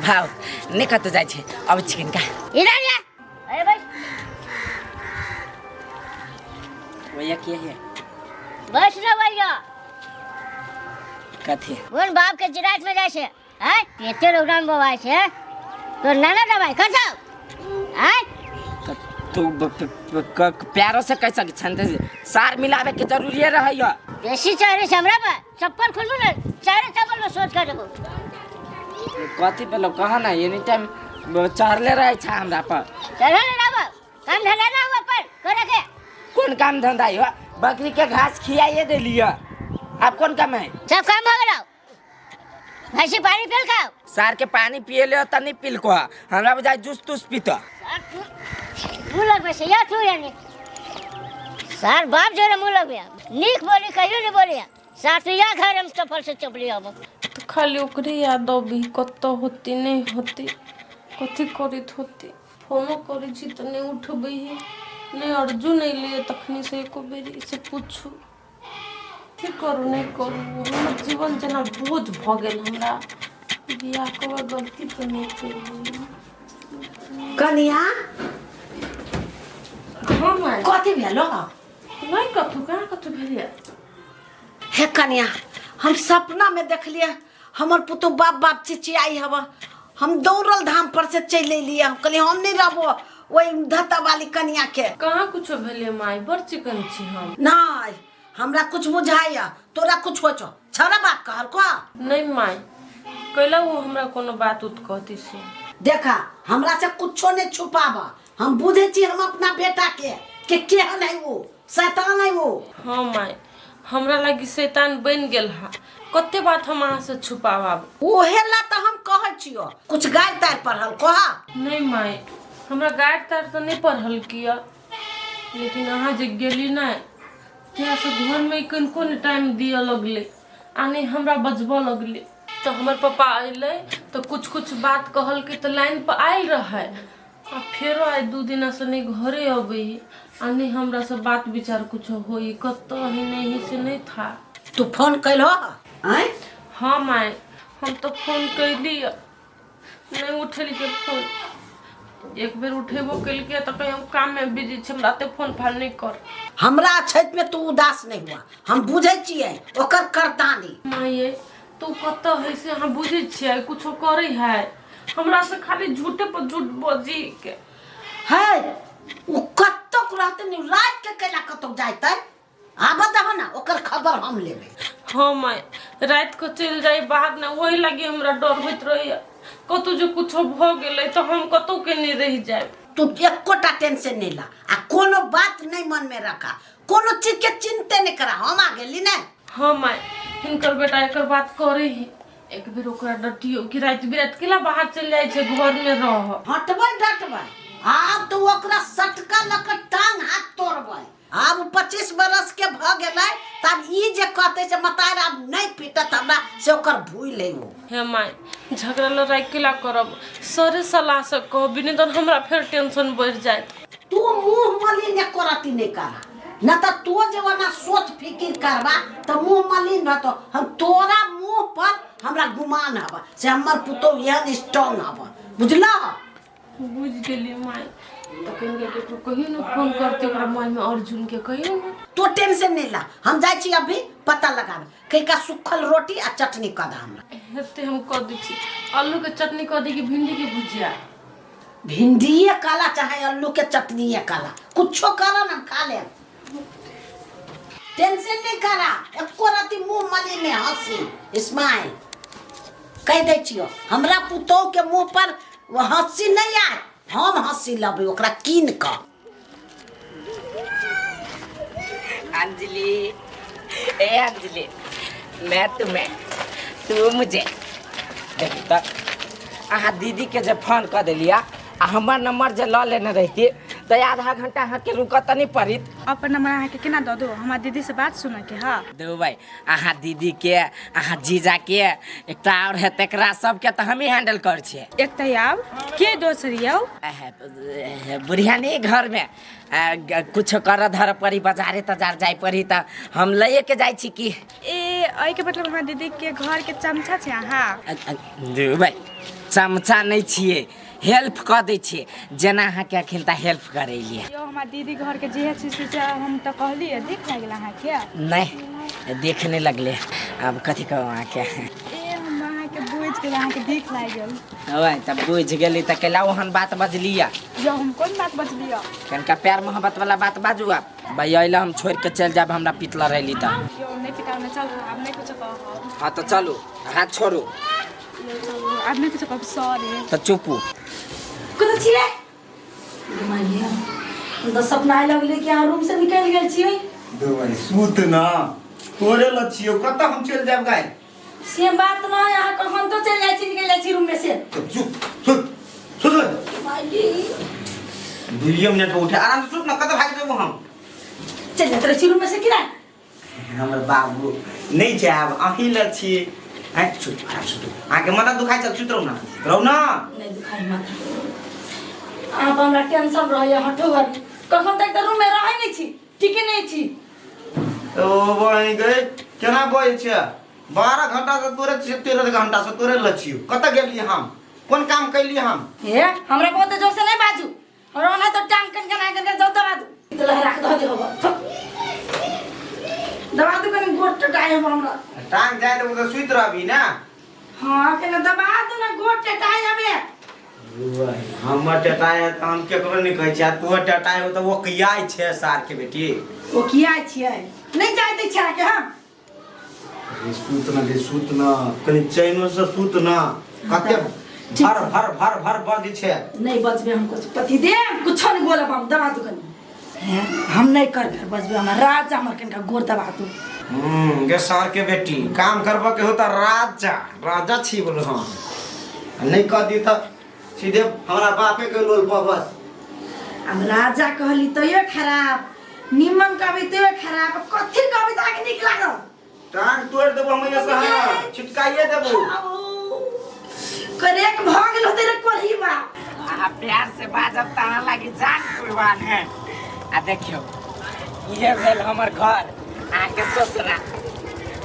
भाव नहि कतहु जाइ छै, अबै छी कनिका। इधर या, अरे बस। भैया के है? बस ना भैया। कथी? कोन बाप के जिरात में जाइ छै? आय एते रौदा में बवाइ छै तो नाना दवाई खसाओ। आय तू प्यारो से कह सकै छन, सार मिलावे के जरूरी रहैया। बेसी चढ़े छै हमरा पर, चप्पल खोलबू ने चारे चप्पल में सोच कर देबो। कथी भेलो कह ना, एनी टाइम चढ़ले रहै छै हमरा पर। चढ़ल रहब, काम धंधा ना हुआ पर करे के। कोन काम धंधा यो? बकरी के घास खियाइए देलिए, अब कोन काम है? सब काम हो गेलो, भैंसी पानी पिल खाओ। सार के पानी पिए ले त नहीं पिल को, हमरा बुझाय जूस तूस पीतो। मुँह लगबे से या तू यानी सार बाप जोरे मुँह लगबे, नीक बोली कहियो नहीं बोली सार तू या घर हम चप्पल से चपली अब। तऽ खाली ओकरे याद अबै कतऽ होती नहि होती, कथी करैत होती। फोनो करै छी तऽ नहि उठबै है, नहि अर्जुन अयलैए तखनी से एको बेरी से पूछू की करू नहि करू। हमर जीवन जेना बोझ भऽ गेल, हमरा बियाह कऽ गलती तऽ नहि केलियै। कनिया। हँ माय। कथी भेलो? नहि कथू, कहाँ कथू भेलैए। हे कनिया, हम सपना में देखलिए हमर पुतोह बाप बाप चिचियाई हवा, हम दौड़ल धाम पर से चलि अयलियै। हम कहलियै हम नहि रहबो ओहि धत्ता वाली कनिया के। कहाँ कुछो भेलै माय, बड़ चिकन छी हम। नहि, हमरा कुछ बुझाइया तोरा कुछ होइ छौ, छौड़ा बात कहलको? नहि माय, कैला ओ हमरा कोनो बात उत कहती से। देखा, हमरा से कुछो नहीं छुपाबा, हम बुझै छी हम अपना बेटा के के केहन है, वो शैतान है वो। हाँ माय, हमरा लागी शैतान बनि गेल हा, कते बात हम अहाँ से छुपाब। ओहे ला तऽ हम कहै छियो, कुछ गारि तारि पढ़ल कह। नहि माय, हमरा गारि तारि तऽ नहि पढ़ल किया, लेकिन अहाँ जे गेली नहि तहियासँ घरमे कनिको नहि टाइम दिअ लगलै आ नहि हमरा बजबऽ लगलै। तऽ हमर पापा अयलै तऽ कुछ कुछ बात कहलकै तऽ लाइन पर आयल रहै, आ फेरो आइ 2 दिनासँ नहि घरे अबै है आ नहि हमरासँ बात विचार कुछो होइ, कतऽ है नहि है से नहि था। तू फोन कैलहो आँय? हाँ माय, हम तऽ फोन कैली, नहि उठेलकै फोन। एक बेर उठेबो केलकै तऽ कहीं हम काममे बिजी छी, हमरा एते फोन फान नहि कर। हमरा अछैत में तू उदास नहीं हुआ, हम बुझै छियै ओकर करदानी। माये, तू कतऽ है से अहाँ बुझै छियै? कुछो करै है हमरा से खाली झूठे पर झूठ बजी के है। उ कतौ रहतै नहीं, रात के कैला कतौ जाइतै? आबऽ दहो ना, ओकर खबर हम लेबै। हाँ माय, राति को चलि जाई बाहर ने, ओही लागी हमरा डर होइत रहैया कतौ जे कुछो भऽ गेलै तऽ हम कतौ के नहि रहि जायब। तू एकोटा टेंशन नहीं ला आ कोनो बात नहीं मन में रखा, कोनो चीज के चिंते नहीं करा, हम आ गेली ने। हाँ माय, हिनकर बेटा एकर बात करे है, एक बेर ओकरा डटियो कि राति बिराति केला बाहर चलि जाइ छै, घर में रह। हटबै डटबै, आब तो ओकरा सटका लऽ कऽ टांग हाथ तोड़बै। आब 25 बरस के भऽ गेलै तब ई जे कहतै से मतार आब नहीं पीटत हमरा से, ओकर भूल है वो। हे माय, झगड़ा लड़ाई केला करब? सरे सलाह से कहब, नहि तऽ हमरा फेर टेंशन बढ़ि जायत। तू मुंह मलिन एको रत्ती नहीं करा न तऽ तो जे ओना सोच फिकिर करबा तऽ मुंह मलिन रहतो। हम तोरा मुंह पर हमरा गुमान हब से हमर पुतोह एहन स्ट्रांग हब, बुझलह? बुझि गेलियै माय। तऽ कनिका ककरो कहियो ने फोन करते ओकरा मोबाइल में, अर्जुन के कहियो ने। तो टेंशन नहीं ला, हम जाइ छी अभी पता लगाबे, कहिका सुखल रोटी आ चटनी कऽ दे हमरा। हेतै, हम कऽ दै छी। आलू के चटनी कऽ दी कि भिंडी के भुजिया? भिंडिए काला चाहे आलू के चटनीए काला, कुछो करा ना, हम खा लेब। टेंशन नहीं करा एको रति, मुंह मली में हंसी स्माइल। कहि दै छियो, हमरा पुतोह के मुंह पर वो हंसी नहीं आए, हम हंसी लबै ओकरा कीन कऽ। अंजलि, ए अंजलि, मैं तुम्हें तू मुझे। देखी तऽ अहाँ दीदी के जे फोन कऽ देलियै आ हमर नंबर जे लऽ लेने रहिती तऽ आधा घंटा अहाँके रुकऽ तऽ नहि पड़ित। अपन नंबर अहाँके केना दऽ दू? हमरा दीदी से बात सुनऽ के हँ। देबै अहाँ दीदी के, अहाँ जीजा के, एकटा और है तेकरा सबके तऽ हमही हैंडल कर छियै। एक तऽ आब के दोसर यौ? बुढ़िया नहीं घर में कुछ कर धर पड़ी, बाजारे तजार जाय पड़ी तऽ हम लइए के जाइ छी की। ए एहिके मतलब हमरा दीदी के घर के चमचा छै अहाँ? देबै चमचा नहि छियै, हेल्प कऽ दै छियै, जेना अहाँके अखन तऽ हेल्प करेलियै। यौ हमरा दीदी घरके जे छै से हम तऽ कहलियै, देख लागि गेल अहाँके? नहि, देख नहि लगलै। आब कथी कहू अहाँके? ए हम अहाँके बुझि गेल, अहाँके देख लागि गेल। ओए तऽ बुझि गेली तऽ कैला ओहन बात बजलियै? यौ हम कोन बात बजलियै? कनिका प्यार मोहब्बत वाला बात बाजू। आब भाई अइला हम छोड़ि के चलि जायब, हमरा पितला रहली तऽ। यौ नहि पिटाउ ने, चलू आब नहि कुछो कहब। हाँ तऽ चलू, हाथ छोड़ू। यौ चलू आब नहि कुछो कहब, सॉरी। तऽ चुपू। कतऽ छियै? मालिया, हम तऽ सपना आइ लगलै कि अहाँ रूम से निकलि गेल छियै। दवाई सुत ना, तोरे ल छियौ, कतऽ हम चलि जायब गाय? से बात नहि, अहाँ कखन तो चलि जाइ छी, निकलि जाइ छी रूम में से। तो चुप सुत सुत। 2 मिनट में उठे, आराम से सुत ना, कतऽ भागि जेबो हम? चलि जाइत रहै छी रूम में से कि नहि? हमर बाबू नहि जायब, अहीं ल छी। आँय सुत, आराम से सुत। अहाँके माथा दुखाइ छै? सुत रहू ना, रहू ना। नहि दुखाइ माथा। अहाँ पर हमरा टेंशन रहैया हठो घड़ी, कखन तक तऽ रूम में रहै नहि छी, ठीके नहि छी। ओ बहिन गई, केना बजै छै? 12 घंटा से तोरे छियै, 13 घंटा से तोरे ल छियौ। कतऽ गेलियै हम? कोन काम कैलियै हम? हे हमरा बहुत जोर से नहीं बाजू, हमरा ओना तो टांग कन कन कन जाउ दबा दू, तो लहरा के धऽ दे होबा, दबा दू कनी, गोड़ टटाइ हम हमरा। टांग जाय देबो तऽ सुति रहबी ना? हाँ केना दबा दू ना, गोड़ टटाइ हमे। हमर टटाइ है तऽ हम केकरो नहि कहै छियै, आ तोहर टटाइ हो तऽ ओ कियाइ छै सार के बेटी। ओ किया छियै? नहीं जाय दै छै अहाँके हम। रे सुत ना, रे सुत ना, कनि चैनो से सुत ना। कते भर भर भर भर बजै छै। नहीं बजबे हम कुछ, पति दे कुछो नहीं बोलब हम। दबा दू कनी। हैं, हम नहीं कर कर बजबे, हमर राजा हमर कनिका गोड़ दबा दू। गे सार के बेटी, काम करबऽ के हो तऽ राजा राजा छी बोलो। हम नहि कह दी तऽ सीधे हमरा बापे के लोल पर बस। अब राजा कहली तैयो खराब, निमन कहबी तैयो खराब, कथी कहबी तऽ अहाँके नीक लागल? टांग तोड़ि देबो हम एहिसँ, हाँ छिटकाइए देबो। करेक भऽ गेल होतै रे कोढ़ीबा। अहाँ प्यार से बाजब तऽ अहाँ लागी जान कुर्बान है। आ देखियौ, इहे भेल हमर घर, अहाँके ससुरा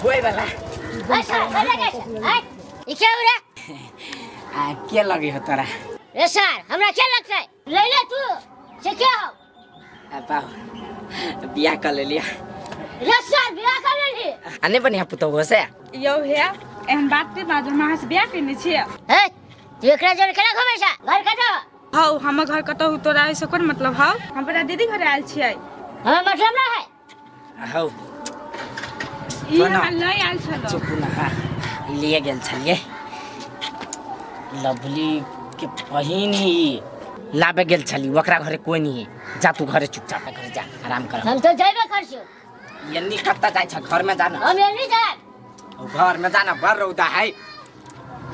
होय वाला। ऐसा बोले कैसे? आय ई क्या हो रे? आ के लगे हो तोरा? रे सर हमरा क्या लगता है? ले ले तू से क्या हो? आ बाबू बियाह कर लेलिया। रे सर बियाह कर लेली? आ नहि बढ़िया पुतहु हो से। यौ हे एहन बात नहि बाजू, हम अहाँ से बियाह केने छियै। हे तू एकरा जोड़ केना घुमै छ? घर कतऽ? हौ हमर घर कतऽ तोरा एहिसँ कोन मतलब? हौ हम अपना दीदी घर आयल छियै। हमरा मतलब ना है। हौ ई कोना? हमरा लऽ आयल छलौ। चुप ना। हाँ लिए गेल छलियै लवली के बहिन ही, लाबे गेल छली ओकरा घरे, कोई नहीं है। जा तू घरे, चुपचाप घरे जा, आराम कर। हम तो जयबे कर छियौ। यन्नी कत्ता जाइ छ? घर में जाना। हम एनी जायब। घर में जाना, बड़ रौदा है।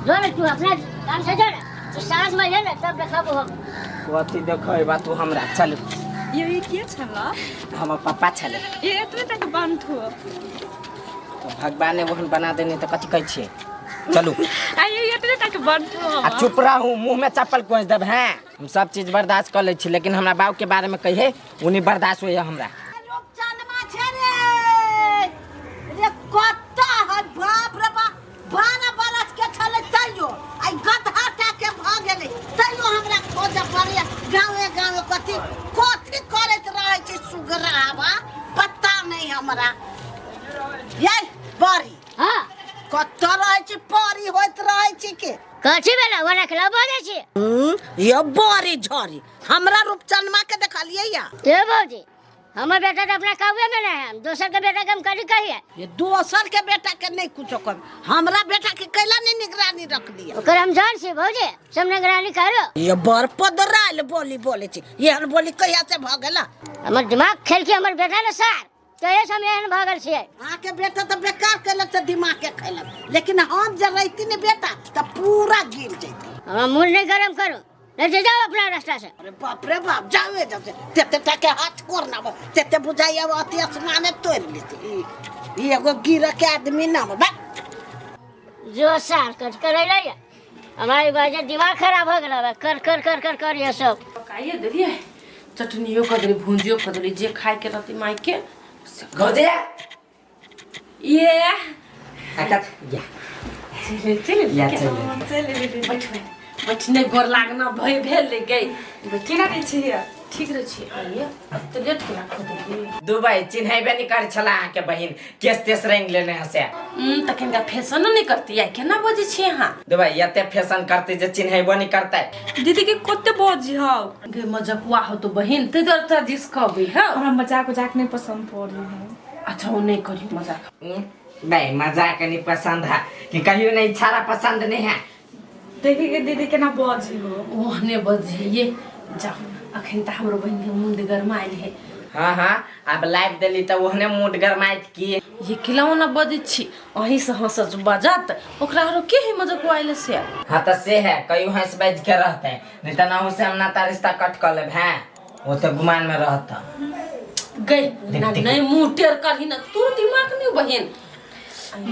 जो ने तू अपना काम से जो ने, तू साँझ में ले ने तब देखबो हम। कथी देखै बा तू हमरा? चलू। यौ ई के छलौ? हमर पप्पा छलै। ई एतबे तक बंद हो? तो भगवान ने ओहन बना देने तऽ कथी कहै छियै? चलू। आ यौ एतबे तक बंद हो? आ चुप रहू, मुँह में चप्पल कोस देब। हैं हम सब चीज बर्दाश्त कर लै छी, लेकिन हमरा बाप के बारे में कहिए ओ नहीं बर्दाश्त होइए हमरा। रूपचनमा छै रे, रे कत्ता है? बाप रे बाप, 12 बरस के छलै तैयो आई गदहा टा के भऽ गेलै, तैयो हमरा खोजऽ पड़ैया गाँवे गाँवे। कथी कथी करैत रहै छै सुगरावा, पता नहि हमरा। यै बड़ी। हाँ। कतऽ रहै छै? परी होइत रहै छै के? कथी भेला? ओना के लबो जाइ छी। ये बड़ी झड़ी हमरा रूपचनमा के देखलियै या? ए भौजी, हमर बेटा तऽ अपना काबुए में नहीं है, हम दोसर के बेटा के हम कथी कहिए? ये दोसर के बेटा के नहीं कुछो कर, हमरा बेटा के कैला नहीं निगरानी रख दिया? ओकर हम जान छी भौजी, सब निगरानी करो। ये बड़ पदरायल बोली बोले छी, एहन बोली कहिया से भऽ गेला? हमर दिमाग खेल के हमर बेटा ने सार तैयो से हम एहन भऽ गेल छियै। अहाँके बेटा तऽ बेकार केलक, तऽ दिमाग के खेलक, लेकिन हम जे रहिती ने बेटा तऽ पूरा गिर जैती। हमर मूड नहीं गरम करू, नहीं तो जाओ अपना रास्ता से। अरे बाप रे बाप, जावे जावे तेते टाके हाथ कोरना तेते बुझाइया अति आसमाने तोड़ि लेती। ई एगो गिर के आदमी ना बा। जो सार कट करे ले हमारी बाजे दिमाग खराब हो गेल, कर कर कर कर कर ये सब। पकाइए देलियै, चटनियो कऽ देली, भुजियो कऽ देली, जे खायके रहतै मायके। गौदे ये या चल चल या चल। चल बैठबै। बैठने गोर लागना भय भेल गई। केना रहै छियै? ठीक रहै छी। आइए तऽ लेट केना कऽ देलियै? दुबई चिन्हैबे नहि करै छला अहाँके बहिन, केस तेस रंग लेने हसे। तऽ कनिका फैशनो नहि करती आइ? केना बजै छियै अहाँ? दुबई एते फैशन करते जे चिन्हैबो नहि करतै। दीदी के कते बजी हौ। गे मजकुआ हो तो बहिन, तै दुआरे तोरा दिस कहबै हौ। हमरा मजाक उजाक नहि पसंद पड़ी है। अच्छा ओ नहि करी मजाक। नहीं मजाक नहीं पसंद है कि कहियो नहीं, इच्छारा पसंद नहीं है। देखी के दीदी केना बजी हो। ओहने बजिए जाओ, अखन तऽ हमरो बहिन के मुंड गरमायल है। हाँ हाँ अब लाइव देली तऽ ओहने मूड गरमाइत की। ये खिलौना बजै छी अहीं से हंसत बजत, ओकरा आरो के है मजकुआ आयल से? हाँ तो से है कहियो हंस बाजि के रहते, नहीं तो ना से हम नाता रिश्ता कट कर लेब। हैं वो तो गुमान में रहता गई ना। नहीं मुंह टेर करही ना, तोर दिमाग नहीं बहिन।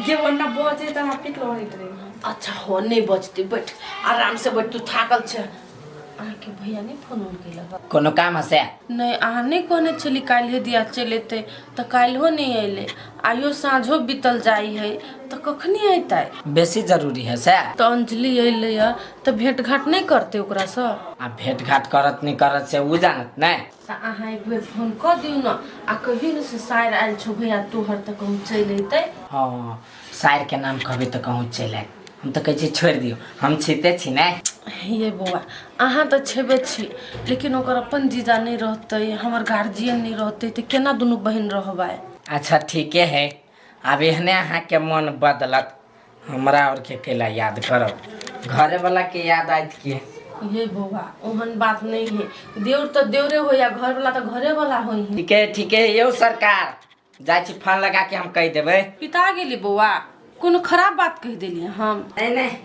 जे ओना बजे तऽ हमरा पिट लड़ैत रही। अच्छा हो नहीं बजती, बैठ आराम से बैठ, तू थाकल छे। अहाँके भैया नहीं फोन उन केलक? कोनो काम हसे? नहीं अहाँ नहीं कहने छली काल्हि दिया चलि एतै, तऽ काल्हिओ नहीं अयलै, आइयो साँझो बीतल जाइ है, तऽ कखनी अयतै? बेसी जरूरी है से। तऽ अंजलि अयलै हँ तऽ भेंट घाट नहीं करतै ओकरासँ? आ भेंट घाट करत नहीं करत से उ जानत नहीं। तऽ अहाँ एक बेर फोन कऽ दियौ ने आ कहियौ ने से सारि आयल छौ भैया तोहर, तऽ कहूँ चलि अयतै। हाँ सार के नाम कहबे तऽ कहूँ चलि आयत। हम तऽ कहै छी छोड़ि दियौ, हम छिते छी ने। ये बौआ अहाँ तऽ छेबे छी, लेकिन ओकर अपन जीजा नहीं रहतै, हमर गार्जियन नहीं रहतै, तऽ केना दुनू बहिन रहबै? अच्छा ठीके है, आब एहने अहाँके मन बदलत हमरा और के कैला याद करब, घरे वाला के याद आयत की। ये बौआ ओहन बात नहीं है, देवर तऽ देवरे हो या घर वाला तऽ घरे वाला होइ है। ठीके है ठीके है यौ सरकार, जाइ छी फोन लगा के हम कहि देबै। पिता गेली बौआ, कोनो खराब बात कहि देलियै हम? नहीं नहीं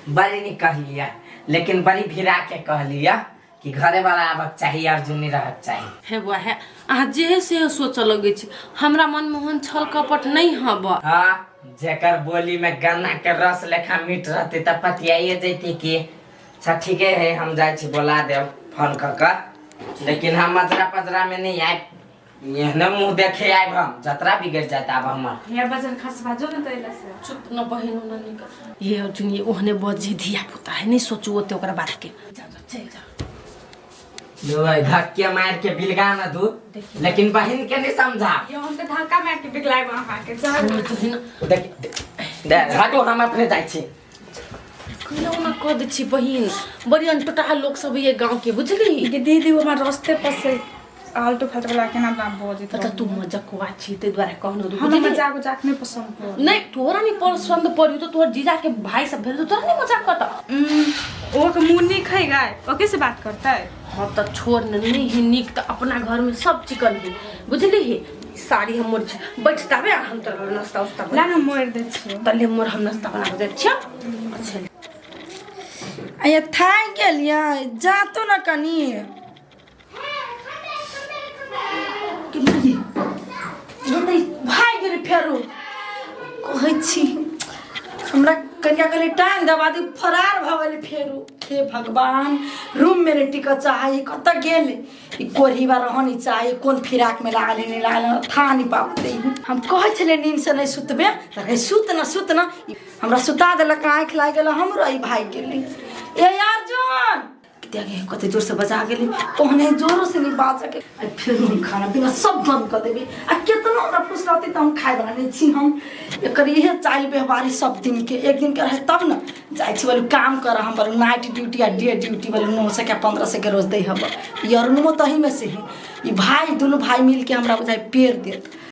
बड़ी नहीं कहलियै, लेकिन बड़ी भिड़ा के कहलियै कि घरे वाला आबक चाही, अर्जुन नहीं रहक चाही। हे बौआ हे, अहाँ जे से सोचऽ लगै छी, हमरा मन में ओहन छल कपट नहीं हब। हाँ जेकर बोली में गन्ना के रस लेखा मीठ रहते तऽ पतियाइए जैती की। अच्छा ठीके है, हम जाइ छी बोला देब फोन कऽ कऽ, लेकिन हम मजरा पजरा में नहीं आयब, एहने मुँह देखे आयब हम, जतरा बिगड़ जायत आब हमर। या बजन खस बाजो न तैला से। चुप न बहिन, ओना नहीं कर। ये अर्जुन ये ओहने बजी धिया पुता है, नहीं सोचू ओते ओकरा बात के। जा जा चल जा। लो धक्के मार के बिलगा न दू, लेकिन बहिन के नहीं समझा। यो हम तऽ धक्का मारि के बिगलायब अहाँके। चल देख दे हटू, हम अपने जाइ छी। खिलौना कऽ दै छी बहिन, बड़ी अनटोटा लोक सब ये गाँव के, बुझली? के दीदी वो हमर रास्ते पर से आल्टू फाल्टू वाला केना नाम बजैत। तऽ तू मजकुआ छी ताहि दुआरे कहलहुँ। हमरा मजाक उजाक नहि पसंद पड़ल। नहीं तोरा नहीं पसंद पड़ी तो तोहर जीजा के भाई सब भेल तो तोरा नहीं मजाक करता? ओ के मुँह नहीं खाएगा, ओके से बात करता है। हाँ तऽ छोड़ न, नहीं ही नीक तऽ अपना घर में सब चिकन ही, बुझली? ही साड़ी हम मोर बैठताबे, हम तोरा नाश्ता उस्ता ला न मोड़ दै छियौ। तले मोर हम नाश्ता बना के दै छियौ। अच्छा अया थाकि गेलियै, जातो न कनी। भागि गेलै फेरो। कहै छी हमरा कनिया कहलै टांग दबा दी, फरार भऽ गेलै फेरो। हे भगवान, रूम में नहीं टिकऽ चाहै, कतऽ गेल ई कोढ़ीबा? रहऽ नहीं चाहै, कोन फिराक में लागल है, नहीं लागल था नहीं पाबतै। हम कहै छलियै नींद से नहीं सुतबे तऽ कहै सुत न सुत न, हमरा सुता देलक, आँखि लागि गेल हमरो, ई भागि गेलै। ए अर्जुन देखे कते जोर से बजा गेली, ओहने जोरो से नहीं बाजके। आ फेर हम खाना पीना सब बंद कऽ देबै, आ केतनो हमरा फुसलतै तऽ हम खाय वला नहि छी। हम एकर इहे चालि व्यवहार सब दिन के, एक दिन के रहै तब ने जाइ छी बोलू काम कर। हम बोलू नाइट ड्यूटी आ डे ड्यूटी, बोलू 900 के 1500 के रोज दै हब। ई अरुणमो तहीमे से है, ई भाई दुनू भाई मिलके हमरा बुझाइ पेड़ देत।